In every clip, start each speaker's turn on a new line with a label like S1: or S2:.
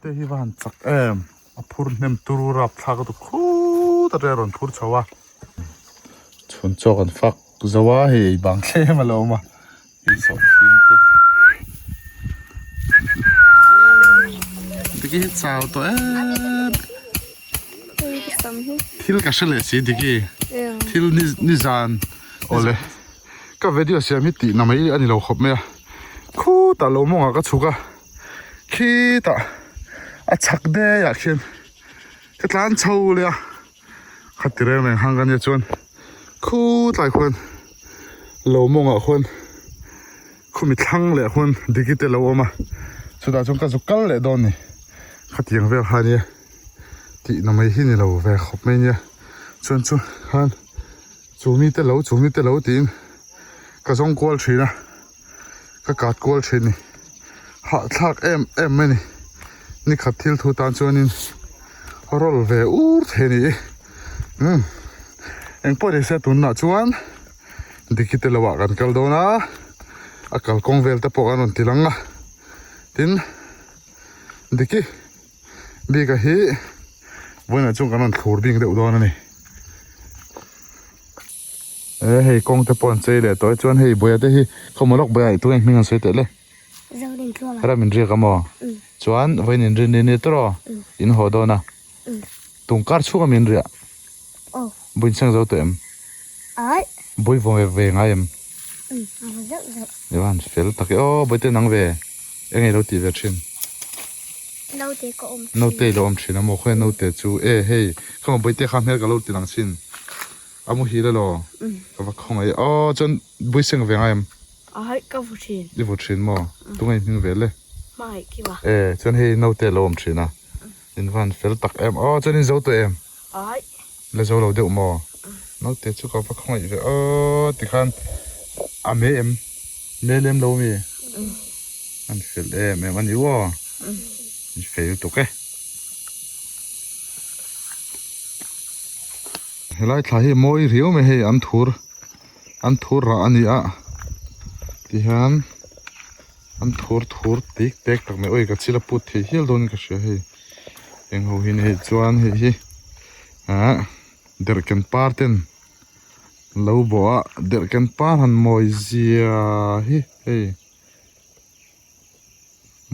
S1: Te hi va han chak em a phur hnem turu rapthlak a tu khut atang a rawn phur chho a. Chhun chaw kan fak zo a hei ei bang thlem a lo awm a hei sawhthing te. Diki hi chau tawh em thil ka hre leh si Diki thil nizan awle ka video siam hi tih na mai a ni lo khawp mai a khutah lo mawngah ka chhuk a. Khitah a chhak daiah khian ka tlan chho leh a khati reng reng hang ka nia chuan khutlai khuan lo mawngah khuan khumi thlang leh khuan diki te lo awm a chutah chuan ka zuk kal leh dawn ni khatiang vel kha nia tih na mai hi ni lo ve khawp mai nia chuan chu khan chu mi te lo chu mi te lo tiin ka zawng kual thin a. Ka kat kual thin ni. Hahthlak em em mai ni. Nikhat thil thu tan chuanin roll ve ur thei ni. Umm engpawh ni se tunah chuan Diki te lohah kan kal dawn a, a kalkawng vel te pawh kan rawn ti lang a. Tin Diki bika hi vawiinah chuan kan rawn thlur bik deuh dawn a ni. E hei kawng te pawh an chei leh tawh e chuan hei buaia te hi khawmaw lawk buaia tunge hming an sawi teh le ram in riak a maw chuan vawiin in rin nia tawrh aw in haw dawn a tungkar chhung a min riah bui in seng zo tawh em bui vaw ve ngai em i van fel tak e aw bawihte nang ve eng ei lo tih ve thin naute i lo awm thin a maw khawiah naute chu e hei khawmaw bawihte kha hmel ka lo ti lang chin. A muhil elaw? Ka va khawngaih e. Aw chuan Buiseng ve ngai em?
S2: A haih ka vu thin.
S1: I vu thin maw? Tunge i hming vel e?
S2: Hmangaih ki va.
S1: E chuan hei naute a lo awm thin a. In van fel tak em. Aw chuan in zo tawh em?
S2: A haih.
S1: La zo lo deuh maw? Naute chu ka va khawngaih ve. Aw tikhan a me em? Me lem lo mi? An fel em em a ni aw. In fel lutuk e. Helai thla hi mawi riau mai hei an thur an thur rah a ni a tihian an thur thur tik tek tak mai awi ka chil a put thei hial dawn in ka hria hei eng ho hi ni hei chuan hei hi ah derhken par ten lo bawh a derhken par han mawi zia hi hei.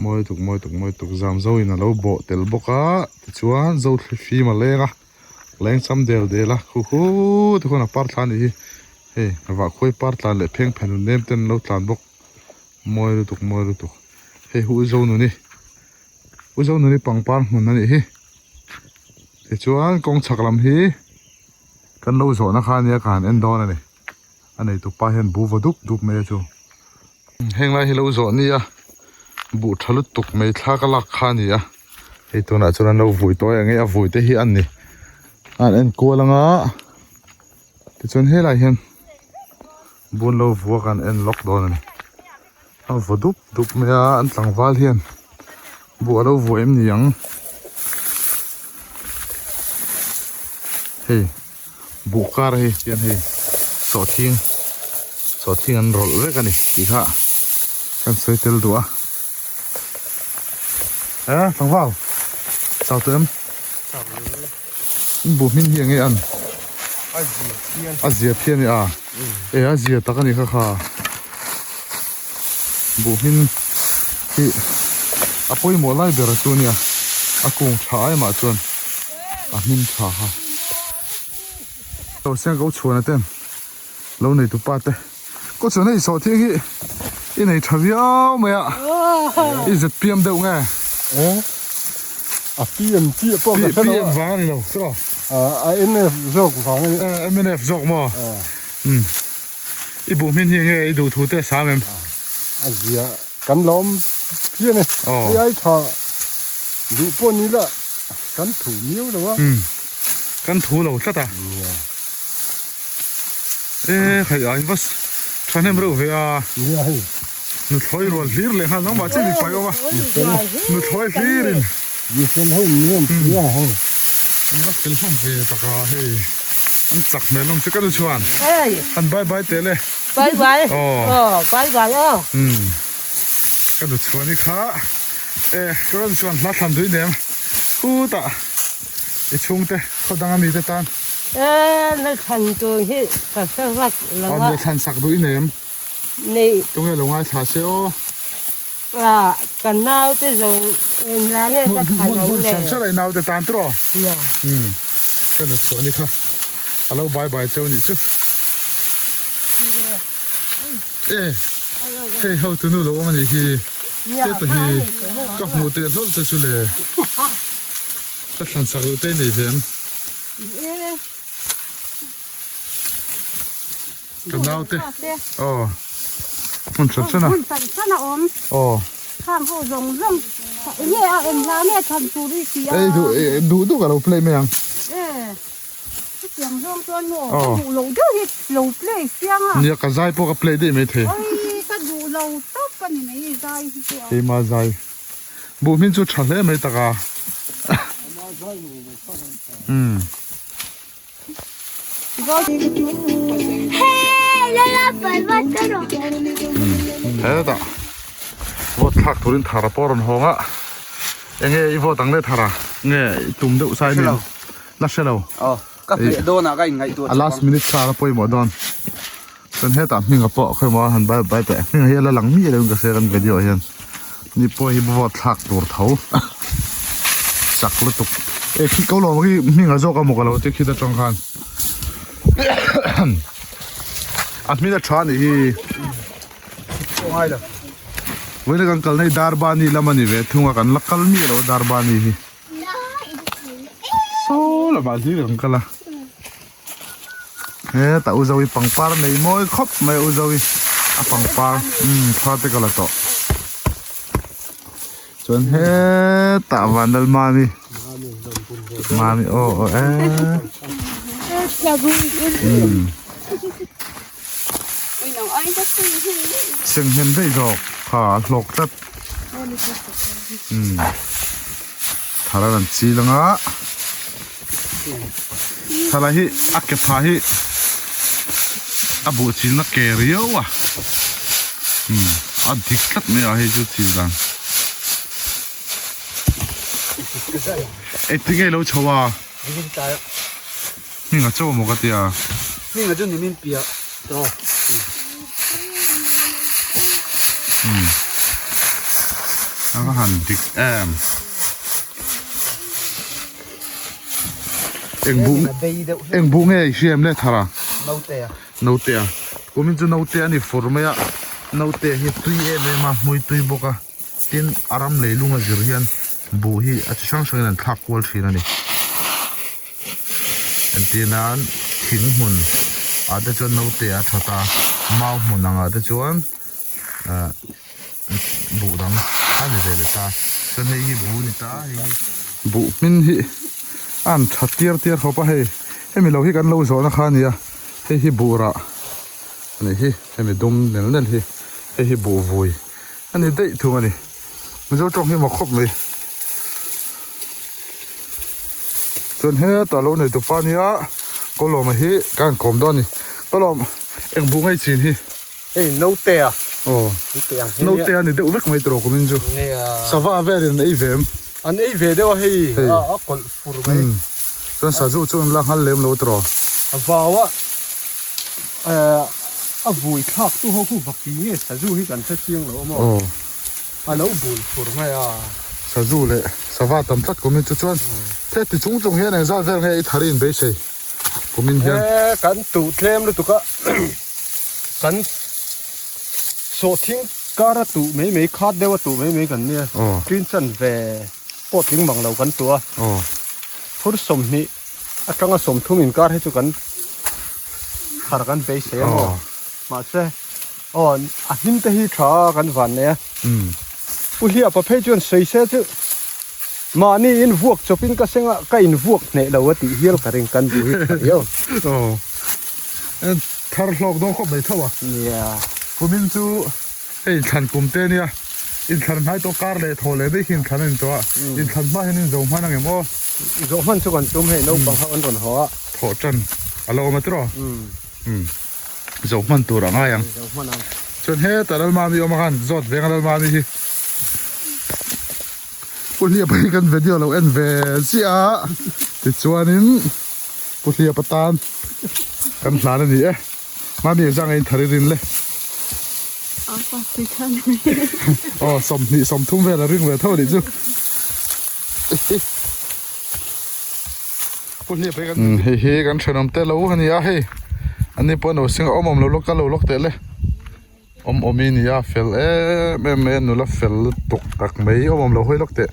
S1: Mawi tuk mawi tuk mawi tuk zam zo in a lo bawh tel bawk a tichuan zo thli fim a leng a leng cham del del a khu khu te khuan a par thla a nih hi hei vahkhuai par tlan leh pheng phen lu nem ten an lo tlan bawk mawi lutuk mawi lutuk hei hi u zonuni u zonuni pangpar hmun a nih hi tichuan kawng chhak lam hi kan lo zawhna kha ania ka han en dawn a ni. A neitu pa hian bu vaw dup dup mai a chu. Heng lai hi lo zawh nia buh tha lutuk mai thla ka lak kha a ni a. Hei tunah chuan an lo vui tawi ang e a vui te hi an ni. An en kual anga tichuan helai hian bun lo vuak an en lawk dawn a ni. A vaw dup dup mai a an tlangval hian buh a lo vuah em ni ang. Hei. Buh kar hei hian hei sawhthing sawhthing an rawlh vek a ni tih kha kan sawi tel duh a e tlangval chau tawh em in buh hming hi enge an a zia phian a ni a e a zia tak a ni kha kha buh hming hi a pawimawh lai ber chu a nia a kung tha ai mah chuan. A hming tha kha. Lo siang ko chhuan a ten lo nei tu pa te ko chuan hei sawh thiang hi i nei tha viau mai a i zet piam deuh nge
S3: a pm chiah pawh ka hre lo
S1: pm vang a ni lo chu
S3: a mnf zawk vang a ni
S1: mnf zawk maw i buh hmin hi nge i duh thu te sam em
S3: a zia Kan lawm phian e. Hei ai tha duh pawh ni la kan thu miau lo a.
S1: Kan thu lo tlat a. E hei a in va thahnem reuh ve a.
S3: Nia hei.
S1: Nuthlawi rual hlir leh nghal nangmah chiah mipa i awm a. Nuthlawi hlir in.
S3: Nuthlawi ho in nuam sia hei.
S1: An va fel hlawm ve tak a hei. An chak hmel hlawm che ka nu chuan. An bye bye teh le.
S4: Bye bye. Aw. Bye bye aw.
S1: Umm. Ka nu chhuani kha. E ka rawn chuan hla thlan dui nem khutah i chhungte khaw danga mite tan.
S4: E la thlan tur hi ka hre vak lo a.
S1: Aw mi thlan sak duh i nem.
S4: Nei.
S1: Tunge lo ngaithla se aw.
S4: A ka naute zawng engla nge ka thlan ang le.
S1: Hmun hran hran a i naute tan tawh aw.
S4: Nia.
S1: Umm ka nu chhuah ni kha a lo bye bye cheu nih chu. E hei ho tunu lo awm a nih hi heta hi ka hmuh teh hlawlh che chu le ka thlan chak loh te nei ve ang ka naute aw hmun hran hran a
S5: hmun hran hran a awm
S1: aw
S5: khang ho zawng zawng enge a engla nge thlan tur i ti a
S1: ei duh duh duh ka lo play mai ang
S5: e Chutiang zawng chuan maw ka duh loh deuh hi lo play siang a.
S1: Nia ka zai pawh ka play daih mai thei.
S5: Oi ka duh lo tawp a ni mai zai hi chu a.
S1: Keima zai. Buh hmin chu tha hle mai tak a. Umm. Hetah vote thlak turin thar pawh a rawn hawng a. Enge i vote ang le thar a? Nge i tum deuh sai nen. La hre lo.
S6: Aw, ka hmeh dawn ah ka inngaihtuah
S1: A last minute kha a pawimawh dawn. Chuan hetah hminga pawh khawimaw a han bai bai teh. Hminga hi a la lang miah lo in ka hria kan video ah hian. Ni pawh hi vote thlak tur tho. Chak lutuk. E khi ko lawm khi hminga zawk a maw ka lo ti khit atang khan. A hmin a tha nih hi. Vawiin kan kalna hi Darbani lam a ni ve thung a kan la kal miah lo Darbani hi. Saw lamah hlir kan kal a hetah u Zoe pangpar nei mawi khawp mai u Zoe a pangpar umm thla te ka la tawh chuan hetah Vanlalmami Mami aw aw eee umm senghen daih zawk kha a hlawk tlat umm thar a rawn chil ang a thar hi a ke phah hi a buh chilna ke riau a umm a dik tlat mai a hei chu chil dan engtin nge ilo chho a. Hminga chaw maw ka tia.
S6: Hminga chu nimin piah tawh.
S1: Umm. A va han dik em. Eng buh eng buh nge i hria em le thara?
S6: Naute a.
S1: Naute a. Kumin chu naute a ni fur mai a. Naute hi tui em em a, hmui tui bawk a. Tin, a ram leilung a zir hian buh hi a chi hrang hrangin an thlak kual thin a ni. Entir nan thing hmun ah te chuan naute a that a, mau hmun ang ah te chuan ah buh dang a ni ve leh ta. Chuan hei hi buh a ni ta, hei hi buh hmin hi a han tha tiar tiar khawp a hei, hemi lo hi kan lo zawhna kha a ni a, hei hi buh rah a nih hi, hemi dum nel nel hi, hei hi buh vui. A ni daih thung a ni. Mizo tawng hi mak khawp mai. Chuan hetah lo nei tupa nia Kawlawma hi ka han kawm dawn a ni. Kawlawm eng buh ngei chin hi.
S3: Hei naute a.
S1: Aw. Naute a ni deuh vek mai tawh kumin chu. Sava velin an ei ve em?
S3: An ei ve deuh a hei a kawlh fur mai.
S1: Chuan sazu chu an la nghal lem lo tawh.
S3: A vau a. A vui thlak tu ho khu vaki nge sazu hi kan hre chiang lo a maw?
S1: Aw.
S3: A lo bul fur mai a.
S1: Sazu leh sava tam tlat kumin chu chuan he ti chung chung hian engzat vel nge i thar i inbeisei kumin hian.
S3: He kan tuh tlem lutuk a kan sawhthing kar a tuh mai mai khat deuh a tuh mai mai kan nia.
S1: Aw.
S3: Tin chan ve pawh tling mang lo kan tuh a.
S1: Aw.
S3: Phur 20 atanga 30 inkar hi chu kan thar kan beisei a maw mahse aw a hnim te hi tha kan van nei a pu hliapa phei chuan sawi se chu mahni in vuak chawp in ka seng a ka in vuak hneh lo a tih hial ka ring kan duh hi tha riau
S1: aw thar hlawk dawn khawp mai tho a
S3: nia
S1: kumin chu hei inthlan kum te ania inthlan hnai tawh kar leh thaw leh daih khi inthlan a ni tawh a inthlan hma hian in zo hman ang em aw
S3: zawh hman chu kan tum hei naupang ho an rawn haw a.
S1: Thawh tan a lo awm a tiraw? Umm. Zo hman tur a ngai ang.
S3: Zo hman ang.
S1: Chuan hetah Lalmami awm a khan zawt veng a Lalmami hi. Pu Hliapa hi kan video lo en ve chiah a, tichuanin Pu Hliapa tan kan hlan a ni e. Mami engzah nge in thar i rin le? Aw 20 30 vel a ring ve tho a nih chu. Hei hi kan thenawm te lo a ni a hei ani pawh no sing a awm awm lo lawk ka lo lawk teh le awm awm i ni a fel em em mai a nula fel lutuk tak mai awm awm lo hawi lawk teh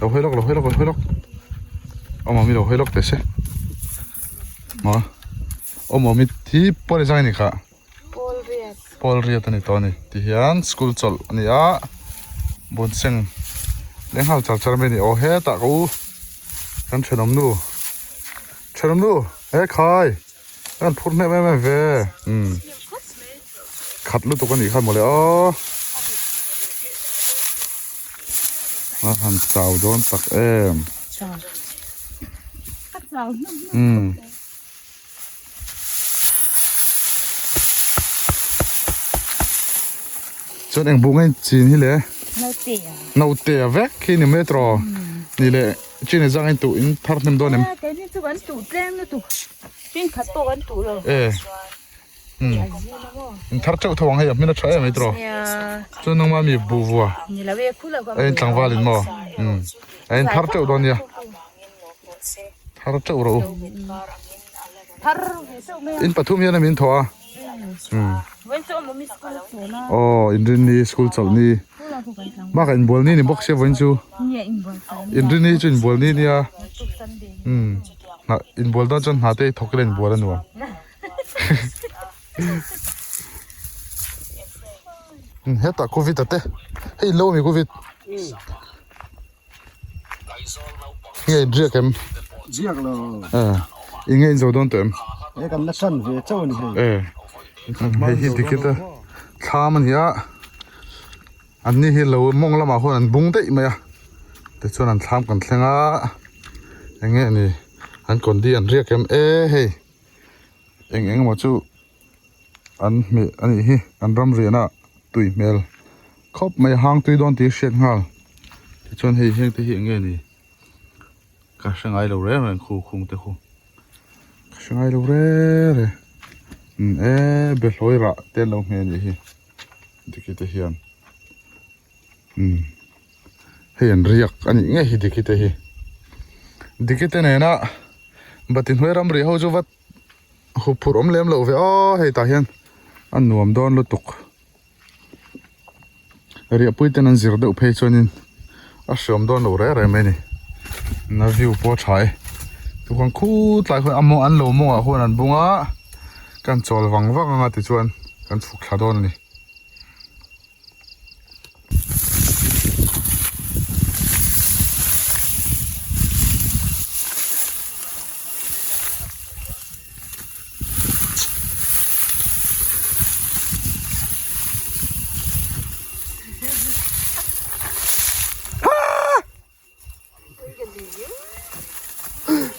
S1: lo hawi lawk lo hawi lawk lo hawi lawk awm awm i lo hawi lawk teh se maw awm awm i hi pawn i zang a ni kha.
S2: Pawl riat.
S1: Pawl riat a ni tawh a ni. Tihian school chawlh a ni a, Bunseng leh nghal char char mai a ni. Aw hetah ka u kan thenawm nu, thenawm nu he khai a rawn phur hnem em em ve umm khat lutuk a nih kha mawle aw. A han chau dawn tak em.
S5: A chau hnum hnum.
S1: Umm. Chuan eng buh nge chin hi le?
S5: Naute a.
S1: Naute a vek khi ni mai tawh. Ni le chin zang in tuh in thar hnem dawn em?
S5: Keini chu kan tuh tlem lutuk. Chin khat pawh kan tuh lo.
S1: E. In thar teuh tho ang hei a hmin a tha em mai tawh. Chuan nangma mi buh vua.
S5: Ni lo e khu lo
S1: A in tlangval in maw? A in thar teuh dawn nia. Thar teuh rawh u. In pathum hian a min thawh a. Aw inrinni school chawlh ni bakah inbual ni ni bawk sia vawiin chu inrinni chu inbual ni nia inbual dawn chuan hna te i thawk ila inbual a nuam. Hetah covid a te hei in lo awm i covid. Nge in riak em?
S3: Riak lo.
S1: Eh, i nge in zo dawn tawh em?
S3: He kan la tan ve chauh a ni hei.
S1: Eh, hei hi ticket a thlam a ni a, an ni hi lo mawng lamah huan an bung daih mai a, tichuan an thlam kan thleng a, eng nge ni an kondi an riak em? Eh hei eng eng emaw chu. An hmeh a nih hi an ram riahna tui hmel khawp mai a hang tui dawn tih a hriat nghal tichuan hei heng te hi eng nge ni ka hre ngai lo reng reng khu khung te khu ka hre ngai lo reng reng umm e behlawi rah te an lo hmeh a nih hi diki te hian umm hei an riak a nih ngei hi diki te hi diki te nena bati hnuai ram rih ho chu vat. Hup phurh awm lem loh ve aw hei tah hian a nuam dawn lutuk riahpui ten an zir deuh phei chuanin a hreawm dawn lo reng reng mai a ni na view pawh a tha e tukhan khutlai khuan a mawng an lo mawngah huan an bung a kan chawl vang vang anga tichuan kan chhuk thla dawn a ni.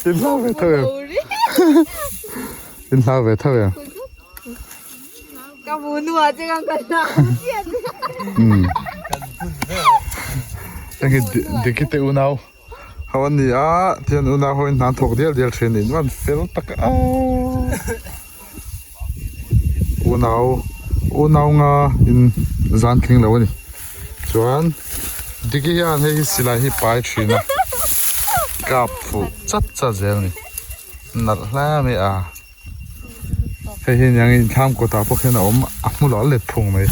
S1: In hlau ve tho em? In hlau ve tho em?
S5: Ka mu nu ah che kan kan hlau chiah.
S1: Um. Heng hi Diki te unau ho an ni a, tihian unau ho in hna an thawk dial dial thin niin an fel tak a. Unau unau nga in zan tling lo a ni. Chuan Diki hian hei hi silai hi pai thin a kap fuh chat chat zel a ni. Nalh hle mai a. Hei hi niang in thlam kawtah pawh khian a awm a hmu lo a let phung mai.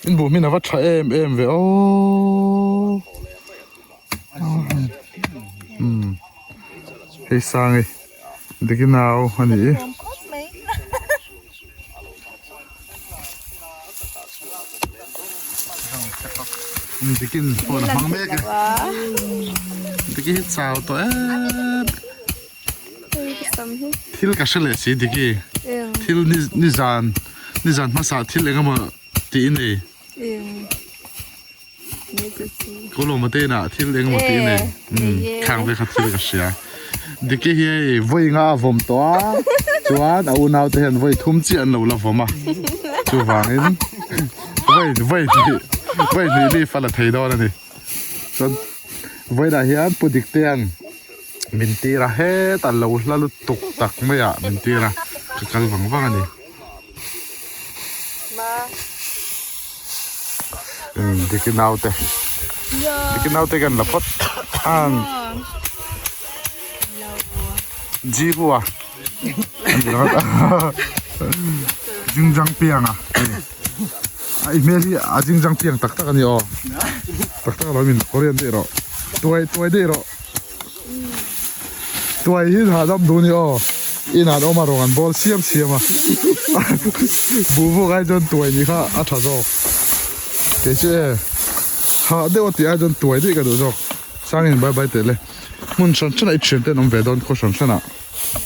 S1: In buh hmin a va tha em em ve aww. Umm hei sang i diki nau a ni i. Dikin phone a hmang mek e. Diki hi chau tawh em. Thil ka hre leh si Diki. Thil ni nizan nizan hmasa thil eng emaw tih i nei. Ko lo mate inah thil eng emaw tih i nei. Khang ve kha thil ka hria. Diki hi hei vawi nga a vawm tawh a chuan a unau te hian vawi thum chiah an lo la vawm a. Chuvangin. Vai vai hnih vai hnih leave a la thei dawn a ni. Chuan vawiinah hian Pu Diktea'n min tir a hetah lo hla lutuk tak maiah min tir a ka kal vang vang a ni. Umm Diki naute Diki naute kan la phawt an Jihu a Jingjang piang a a i hmel hi a jingjang piang tak tak a ni aw tak tak alo min Korean daih rawh tuai tuai daih rawh tuai hi hahdam duh a ni aw inah an awm a rawng an bawl siam siam a buh vuk ai chuan tuai nih kha a tha zawk kei chu e hah deuh a tih ai chuan tuai daih ka duh zawk sangin bye bye teh le hmun hran hranah i thian te an awm ve dawn khaw hran hranah.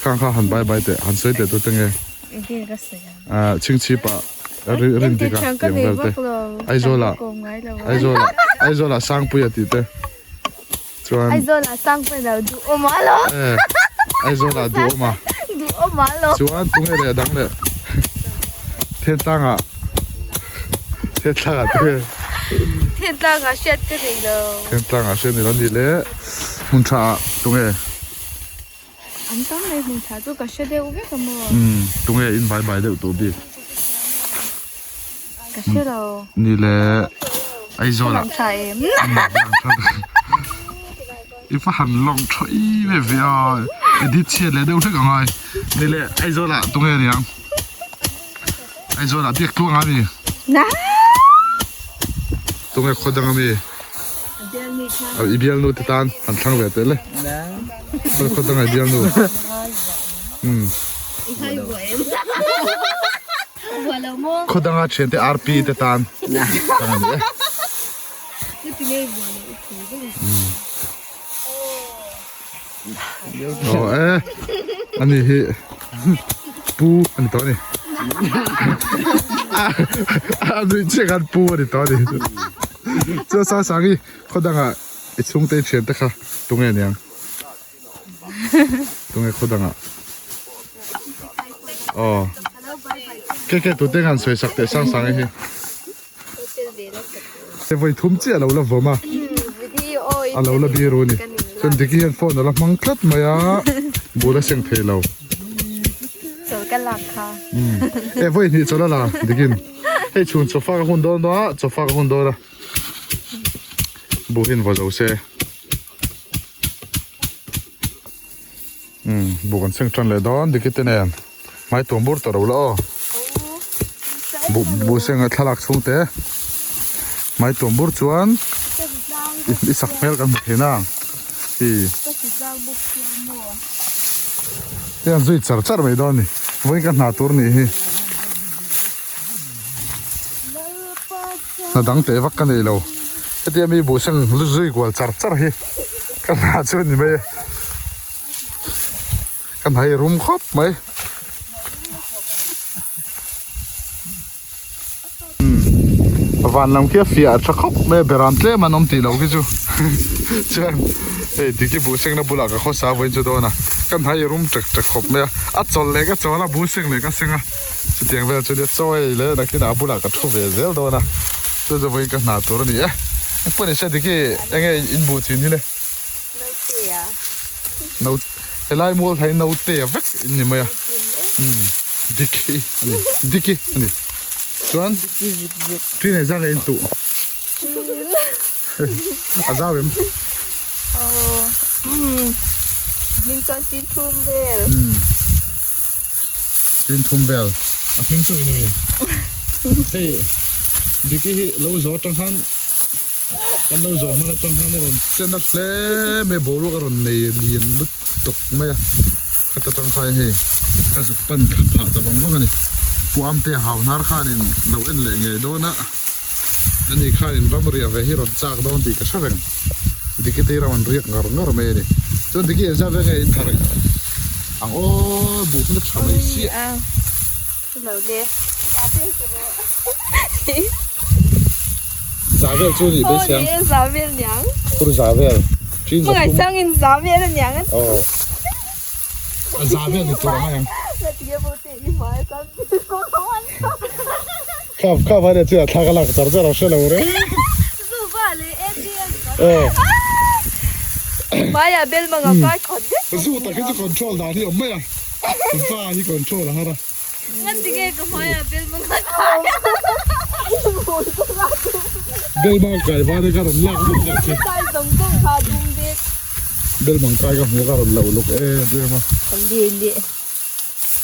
S1: Khang kha han bai bai teh, han sawi teh tute nge? Ah, chhingchhip ah rin dik a tih ang vel te. Aizawl ah, Aizawl ah, Aizawl ah Sangpui a tih te. Chuan
S2: Aizawl ah Sangpui lo duh awm a lo.
S1: Eh, Aizawl ah duh awm a.
S2: Duh awm a lo.
S1: Chuan tunge leh dang leh. Thentlang ah, Thentlang ah tunge.
S2: Thentlang ah hriat ka nei lo.
S1: Thentlang ah hriat ni lo ni le. Hmun tha ah tunge.
S2: An tam mai hmun tha chu ka hre deuh vek a maw?
S1: Umm tunge in bai bai deuh tawh bik?
S2: Ka hre lo.
S1: Ni le Aizawl ah.
S2: Ka lang tha em?
S1: I va han lang tha em em ve a, edit chhiat leh deuh hlek angai. Ni le Aizawl ah tunge aniang? Aizawl ah biak tluang a mi? Tunge khaw dang a mi? I bialnu te tan han thlang ve teh le. Khaw khaw dang a i bialnu. Umm. Khaw danga thiante RP te tan thlang a ni e. Aw e ani hi pu ani tawh ani a nui chiah khan pu ani tawh ani chuan sang sang hi khaw dangah i chhungte i thiante kha tunge aniang tunge khaw dangah aw ke ke tute khan sawi sak teh sang sang hi. Vawi thum chiah a lo la vawm a, a lo la biru a ni. Chuan Diki hian phone a la hmang tlat mai a, bul a seng thei lo.
S2: Chawl ka lak kha.
S1: E vawi hnih chawl a la Dikin. Hei chhun chawfa ka hun dawn a, chawfa ka hun dawn a. Buh hian vaw zo se. Umm buh kan seng tan leh dawn Diki te nen hmai tuam bur tawh lo la aw buh buh seng a thlalak chhung te hmai tuam bur chuan i sak hmel kan hmu thin a i hian zui char char mai dawn a ni vawiin ka hna tur nih hi hna dang teh vak ka nei lo hetia mi buh seng lu zui kual char char hi ka hna chu a ni mai e ka hna hi rum khawp mai umm van lam khi a fiah tha khawp mai a beram tlem an awm tih loh khi chu chuan hei diki buh sengna bulah ka khawsa vawiin chu dawn a ka hna hi rum ṭek ṭek khawp mai a a chawlh leh ka chawl a buh seng leh ka seng a. Chutiang vel chu nia chaw ei leh nakinah a bulah ka thu ve zel dawn a, chu chu vawiin ka hna tur a ni e. Engpawh ni se Diki enge in buh chin hi le?
S2: Naute a.
S1: Naute, helai mual thla hi naute a vek in ni mai a. Umm Diki a ni, Diki a ni. Chuan Ṭi nei zang e in tuh. A zau em?
S2: Aw, umm hming chuan chin thum vel.
S1: Umm. Tin thum vel a hming chu in ani. Hei Diki hi lo zawh atang khan kan lo zawh hman atang khan a rawn chen a hle mai a boruak a rawn nei lian lutuk mai a khata tang khan hei ka zuk pan thla phah ta vang vang a ni. Puamte hau hnar khanin lo en leh ngei dawn a ani khanin ram riah ve hi rawn chak dawn tih ka hre reng. Diki te hi ram an riak ngar ngar mai a ni. Chuan Diki engzat vel nge in thar ang aw buh hmel tha mai chiah.
S2: Lo le.
S1: Za vel chu ni beisei ang.
S2: Za vel niang.
S1: Phur za vel. Chin za
S2: thum. Hmangaih in za vel a niang.
S1: Aw. A za vel ni tur ang ang.
S2: Ngatinge bo te i hmai a chuan.
S1: Kha kha vai leh chiah thla ka lak char char a hre lo reng.
S2: Zuva leh ATM ka.
S1: Aw.
S2: Hmaiah bel mang a kai khat vek.
S1: Zu tak hi chu control dan hi awm mai a. Va hi control a har a.
S2: Ngan ti nge ka hmaiah bel mang a kai.
S1: Bel mang kai va te ka rawn lak vek vek che.
S2: Kai zawng zawng kha dum vek.
S1: Bel mang kai ka hmu a ka rawn loh luk em em a.
S2: Ka leh leh.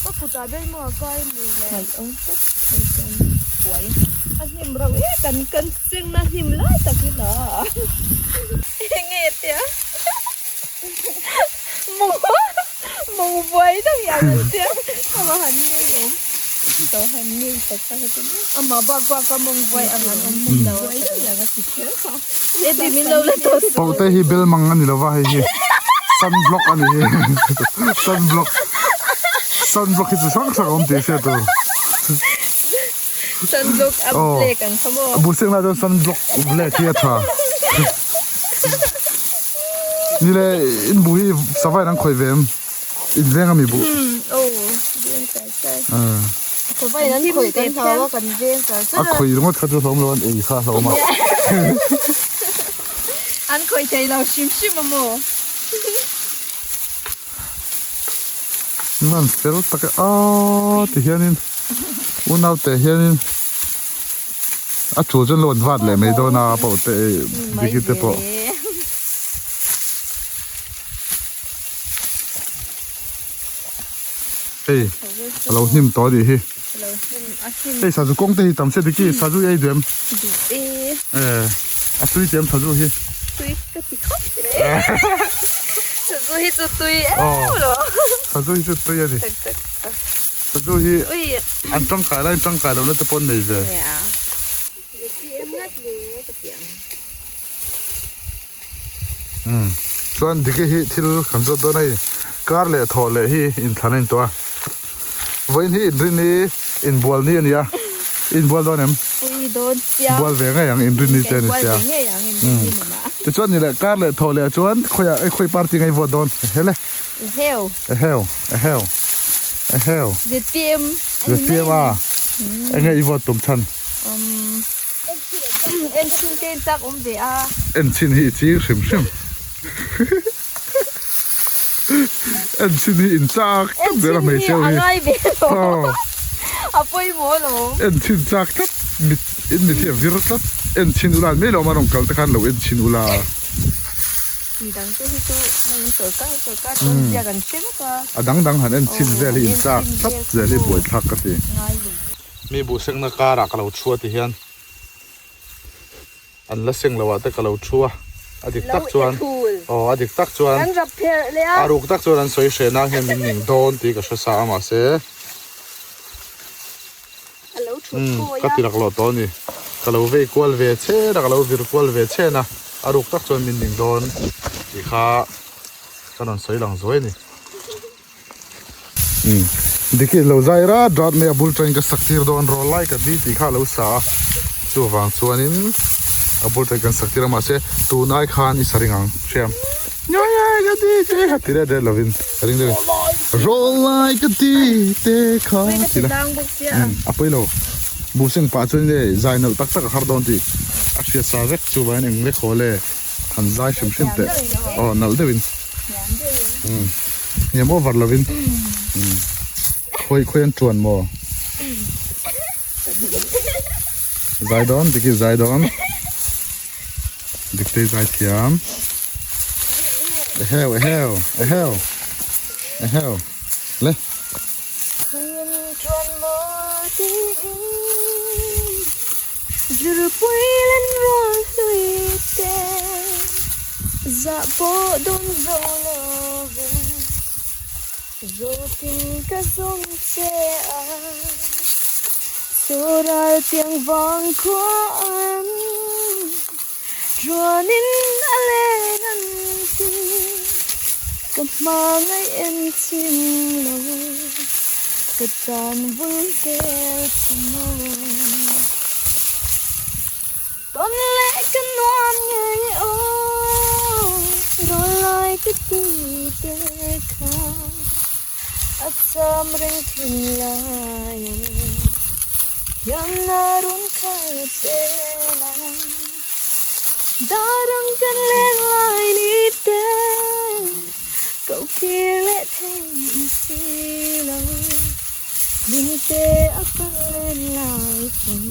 S2: Ka kutah bel maw a kai mui le. Ngaih awm tawp thei chuan buai a hnim rauh e kan kan chengna hnim lai tak hi la enge tia mawng mawng buai deuh hian an tia a va han ngei awm to han ngei tak tak a chu amah bak bak a mawng buai ang an awm hmun lo buai deuh hian a ti kher kha e ti min lo la tawh suh.
S1: Paute hi bel mang a ni lova hei hi sunblock a ni hi sunblock sunblock hi chu hrang hrang a awm tih hriat tur.
S2: Sunblock a black ang kha maw.
S1: Bu seng lai chuan sunblock black hi a tha. Ni le in bu hi sava in an khawih ve em? In veng a mi bu?
S2: Aw veng char char. Sava in an khawih kan hlau a kan veng char char
S1: a. A khawih ringawt kha chu hlawm lo an ei kha hlawm a.
S2: An khawih thei lo hrim hrim a maw?
S1: Nan fel tak e a ti hianin unau te hianin a tul chuan lo an vat leh mai dawn a pawh te diki te pawh. Hei a lo hnim tawh a nih hi. Hei sazu kawng te hi tam se diki sazu hi a ei duh em?
S2: Duh e.
S1: Eh a tui tih em sazu hi?
S2: Tui ka ti khawp mai. Sazu hi chu tui em lo.
S1: Sazu hi chu tui a ni.
S2: Tak tak tak.
S1: Sazu hi an tangkai lai tangkai lohna te pawh an nei ve. Umm chuan diki hi thil kan zawt dawn a hei kar leh thawh leh hi inthlan a intuah a vawiin hi inrin hi inbual ni a ni a inbual dawn em bual ve ngei ang inrin ni te a ni sia umm tichuan ni leh kar leh thawh leh chuan khawiah khawi party nge i vote dawn hele eheu eheu eheu
S2: zpm
S1: zpm a enge i vote tum chhan.
S2: Umm en chhin te in chak awm ve a.
S1: En chhin hi i ching hrim hrim. En chhin hi in chak tlat zel a hmeichhe ho hi.
S2: En chhin hi a ngai ve lo. A pawimawh lo.
S1: En chhin chak tlat mit in mit hi a vir tlat. En chhin ula mai lo a rawn kal te khan lo en chhin ula.
S2: Midang te hi chu heng sawrkar sawrkar tawn zia kan hre vek a.
S1: A dang dang han en chhin vel hi in chak tlat zel hi buaithlak ka ti.
S2: Ngai lo.
S1: Mi buh sengna karah ka lo thu a ti hian an la seng loh ah te ka lo thu a, a dik tak chuan aw a dik tak chuan a ruk tak chuan an sawi hreh nan hian min ning dawn tih ka hre sa a mahse umm ka ti rak loh tawh a ni ka lo vei kual ve chhen a ka lo vir kual ve chhen a a ruk tak chuan min ning dawn tih kha ka rawn sawi lang zuai a ni. Umm Diki lo zai rat rat mai a bul tangin ka sak tir dawn rawl lai ka di tih kha a lo sa a chuvang chuanin a bul tangin kan sak tir a mahse tun ai khan i sa ring ang hriam ngai ai ka di te kha ti ret ret lovin ka ring deuh rawl lai ka di te kha ti la umm a pawi lo buh seng pah chuan in zai nalh tak tak a har dawn tih a hriat sa vek chuvangin eng vek haw le han zai hrim hrim teh aw nalh deuhin. Umm hniam over lovin umm khawi khawi an tuan maw zai dawn diki zai dawn diktei zai thiam eheu eheu eheu eheu le.
S2: Tawn leh ka nuam ngei aw Rawlai ka ti te kha a cham reng thin laiin. Thiamna run khat zel a, dar ang kan leng lai ni te, ko kir leh thei ni si lo, hlimte a kan len lai hun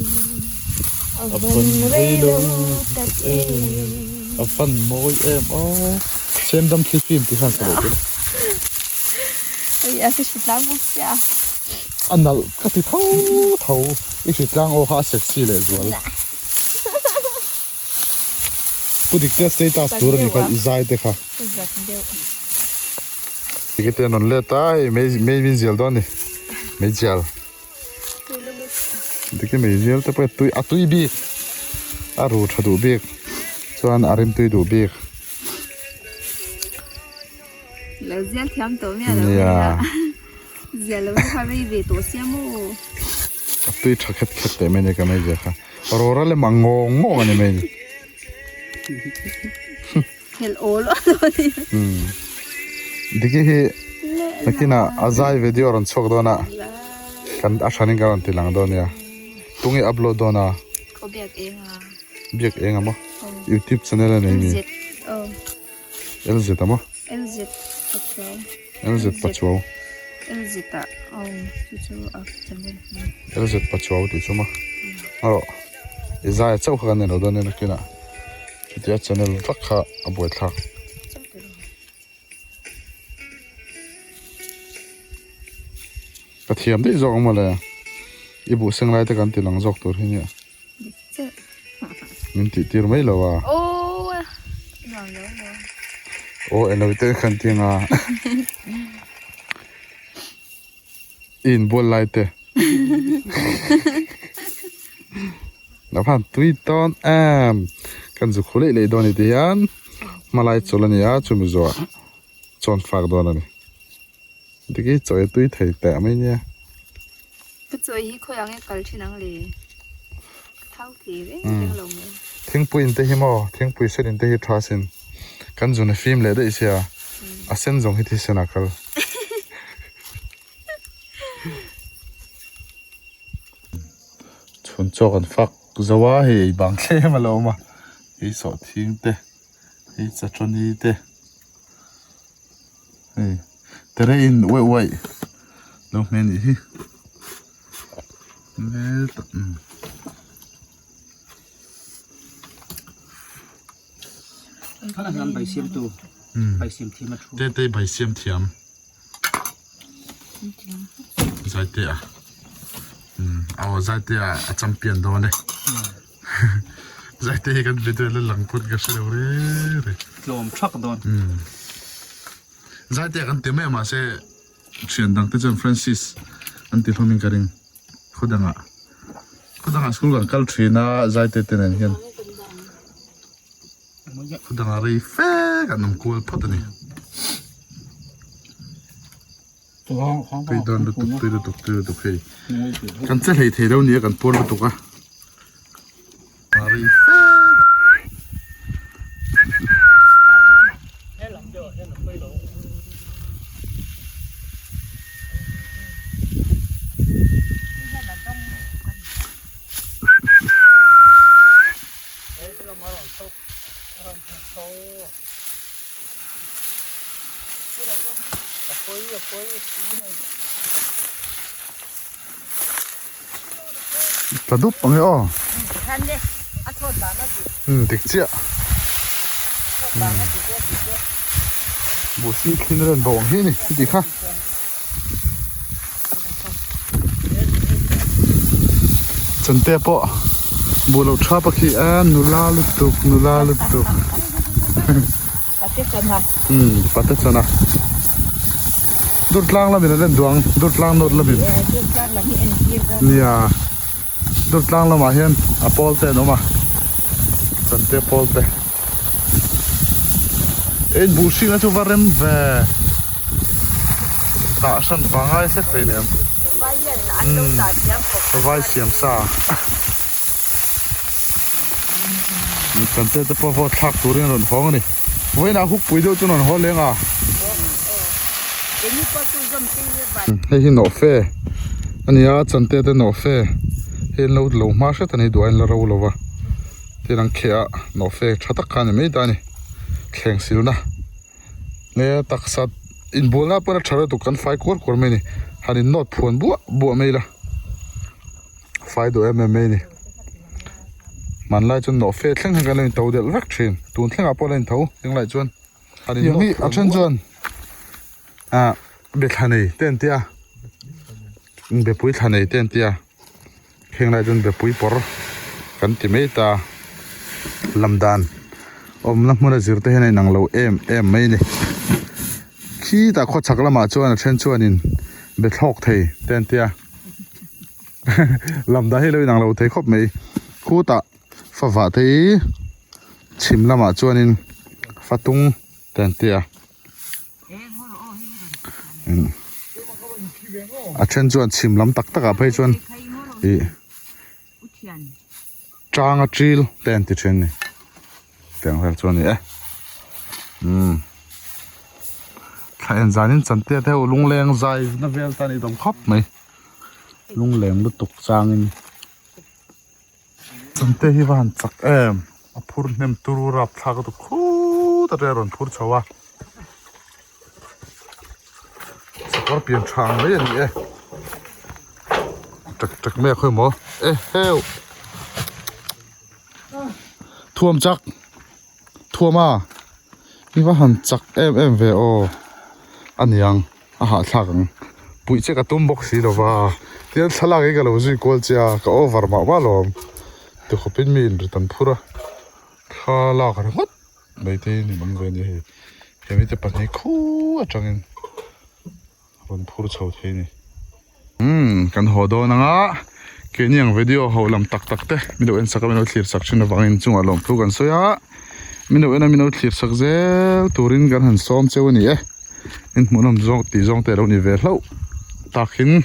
S2: a van rei lo tak e.
S1: A van mawi em aw. Sem dam thli fim tih khan sa loh te.
S2: Ui a ka hritlang bawk sia.
S1: A nalh ka ti tho tho, i hritlang aw kha a sexy leh zual. Pu Dikte status tur a nih kha i zai te kha. Dikte an rawn let a, hei mei mei min zial dawn a ni, meizial. Dikte meizial te pawh hi tui a tui bik, a ru tha duh bik, chuan a rimtui duh bik.
S2: Lo zial thiam tawh miah lo mai a. Zial lo kha rei ve tawh sia maw.
S1: A tui tha khet khet teh mai ni ka mai zia kha. Rawra lem ang ngawng ngawng a ni mai ni.
S2: Hel awl awl a ni.
S1: Diki hi nakinah a zai video rawn chhuak dawn a kan a hranin kan rawn ti lang dawn nia. Tunge upload dawn a?
S2: Khaw biak eng a.
S1: Biak eng a maw? Youtube channel a nei mi? LZ a maw?
S2: LZ Pachuau.
S1: LZ Pachuau.
S2: LZ a aw chu chu a channel hming.
S1: LZ Pachuau tih chu maw? Aw i zai chauh kha kan nei lo dawn nia nakinah chutia channel vak kha a buaithlak. Ka thiam daih zawk ang mawle i buh seng lai te kan ti lang zawk tur hi nia. Min tih tir mai lo a. Aw eng lo te khan ti anga. I inbual lai te. Lo khan tui tawn em. Kan zu khu leh leh dawn ni ti hian hmalai chawl a ni a chumi zawh chawn fak dawn a ni. Diki chawi tui thei teh mai nia.
S2: Ka chawi hi khawi ang e kal thin ang le. Ka thau thei reng reng lo mai.
S1: Thingpui in te hi maw thingpui sen in te hi tha sin. Kan zun a fim leh daih sia. A sen zawng hi thisen ah kal. Chhun chaw kan fak zo a hei ei bang thlem a lo awm a. Hei sawhthing te hei chachawni te. Hei tere in uaih uaih lo hmel nih hi hmel tak umm. Te te bai siam thiam zai te a umm aw zai te a a champion dawn e. Zaite hi kan video la lang pawn ka hre lo re re.
S6: Tlawm thak dawn.
S1: Umm. Zaite kan ti mai a mahse thian dang te chuan Francis an ti hlawm in ka ring. Khaw dangah khaw dangah school kan kal thin a Zaite te nen hian khaw dangah rei fe kan awm kual phawt a ni. Tui dawn lutuk tui lutuk tui lutuk hei kan che hlei thei lo nia kan puar lutuk a Tla dup ang e aw. Umm dik chiah. Buh si thlin ren bawk ang hi ni heti kha. Chante pawh buh lo tha pakhi a nula lutuk nula lutuk.
S2: Pate chana.
S1: Umm pate chana. Durtlang lamin an en duh ang Durtlang note lamin.
S2: Durtlang lam hi en tir dawn.
S1: Nia Durtlang lamah hian a pawl te an awm a chante pawl te. Ein buh hringa chu va rem ve. Tah hran pangai hlek thei nen. Umm vai siam sa. Chante te pawh vawt thlak turin a rawn hawng a ni. Vawiinah huk pui deuh chu a rawn haw leng a. Hei hi nawhfe a ni a, chante te nawhfe. Hei an lo lo hma hret a ni duh a in la ro lo va tin an kheh a nawhfe tha tak kha a ni mai ta a ni thleng silna nge taksa inbualna pawh a tha lutuk kan fai kuar kuar mai a ni han in nawt phuan buah buah mai ila fai duh em em mai a ni hmanlai chuan nawhfe thleng hian kan lo in to delh vek thin tun thlengah pawh a la in tho englai chuan han in nawt a then chuan ah be thla nei te an tia bepui thla nei te an tia heng lai chuan bepui pawr kan ti mai ta lam dan awmna hmuna zir te hian a inang lo em em mai a ni khitah khawchhak lamah chuan a then chuanin be thlawk thei te an tia lam dan hi a lo inang lo thei khawp mai khutah favah te hi chhim lamah chuanin fatung te an tia. A then chuan chhim lam tak tak ah phei chuan ih tang a til te an ti thin a ni tiang vel chu a ni e umm thla en zan in chantir te ho lungleng zai na vel tan a ni awm khawp mai lungleng lutuk chang in. Chante hi va han chak em a phur hnem turu rapthlak a tu khut atang a rawn phur chho a sakawr pian tha ang mai a ni e ṭek ṭek mai a khawi maw e heu thuam chak thuam a i va han chak em em ve aw a niang. A hahthlak ang. Puih che ka tum bawk si lova, tihian thlalak hi ka lo zui kual che a, ka over mah mah lo ang. Tikhawpin mi inrit an phur a, thlalak ringawt mai te hi ni awm ve a ni hei. He mite pahnih khu atangin rawn phur chho thei a ni. Umm kan haw dawn ang a, keini ang video ho lam tak tak te min lo en sak a, min lo thlir sak thin avangin chungah lawmthu kan sawi a, min lo en a min lo thlir sak zel turin kan han sawm cheu a ni e. In hmuhnawm zawng tih zawng te a lo ni ve hlauh takin.